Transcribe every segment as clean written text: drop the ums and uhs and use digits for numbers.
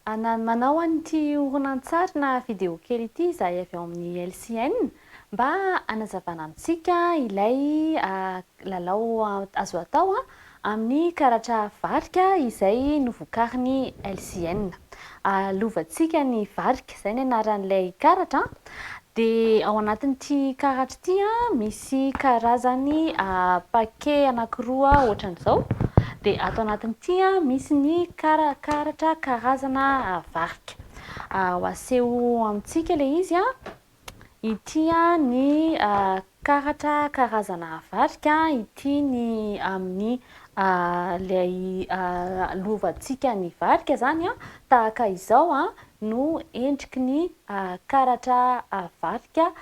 Manao an'ity horonantsary na video kely ity izahay avy ao amin'ny LCN mba hanazavana amintsika ilay lalao azo atao amin'ny karatra varika izay novokarin'ny LCN. Lovantsika ny varika, izay ny anaran'ilay karatra. Dia ao anatin'ity karatra ity misy karazany paquet anankiroa ohatran'izao. Dia ato anatin'ity misy ny karatra karazana varika. Ho aseho amintsika ilay izy. Ity ny karatra karazana varika, ity ny amin'ny ilay lovantsika ny varika izany tahaka izao no endriky ny karatra varika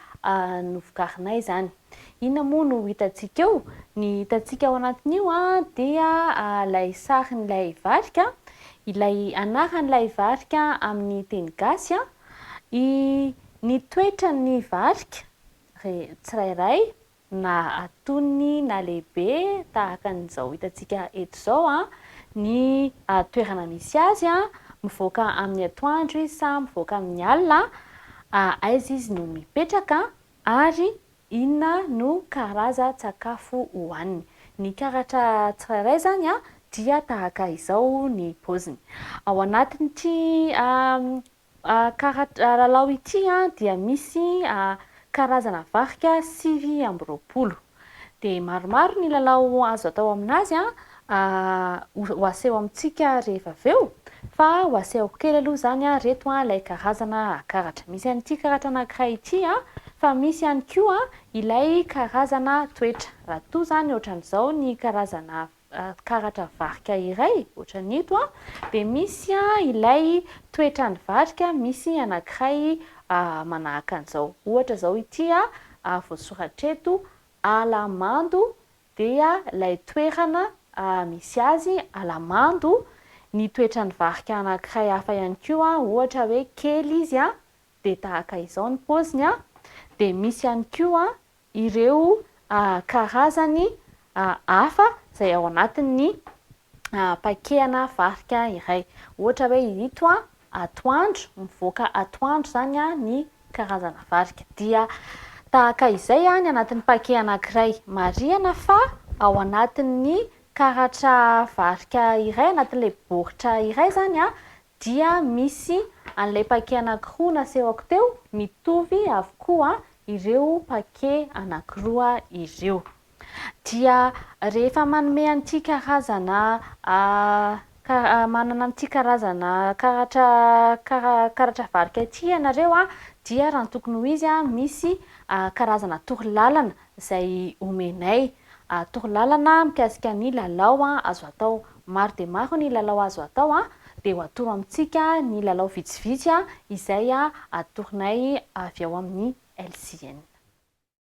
novokarinay izany. Inona moa no hitantsika eo? Ny hitantsika ao anatin'io dia ilay sarin'ilay varika, ilay anaran'ilay varika amin'ny teny gasy, I Ny toetran'ny varika re tsirairay na antonony na lehibe tahaka an'izao hitantsika eto izao, ny toerana misy azy, mivoaka amin'ny atoandro izy sa mivoaka amin'ny alina, aiza izy no mipetraka ary inona no karazan-tsakafo hohaniny. Ny karatra tsirairay izany dia tahaka izao ny paoziny. Ao anatin'ity karatra lalao ity dia misy karazana varika 29. Dia maromaro ny lalao azo atao aminazy ho aseho amintsika rehefa avy eo fa ho asehoko kely aloha izany ireto ilay karazana karatra. Misy an'ity karatra anankiray ity fa misy ihany koa ilay karazana toetra. Raha toa izany ohatran'izao ny karazana karatra varika iray ohatran'ito dia misy ilay toetran'ny varika misy anankiray manahaka an'izao. Ohatra izao ity voasoratra eto ala mando dia ilay toerana misy azy, ala mando, ny toetran'ny varika anankiray hafa ihany koa, ohatra hoe kely izy dia tahaka izao ny paoziny, dia misy ihany koa ireo karazany hafa izay ao anatin'ny paquet-na varika iray. Ohatra hoe ito atoandro, mivoaka atoandro izany ny karazana varika. Dia tahaka izay ny anatin'ny paquet anankiray. Marihana fa ao anatin'ny karatra varika iray, anatin'ilay baoritra iray izany dia misy an'ilay paquet anankiroa nasehoko teo, mitovy avokoa ireo paquet anankiroa ireo. Dia rehefa manome an'ity karazana manana an'ity karazana karatra karatra varika ity ianareo dia raha ny tokony ho izy misy karazana torolalana izay omenay. Torolalana mikasika ny lalao azo atao. Maro dia maro ny lalao azo atao dia ho atoro amintsika ny lalao vitsivitsy izay atoronay avy ao amin'ny LCN.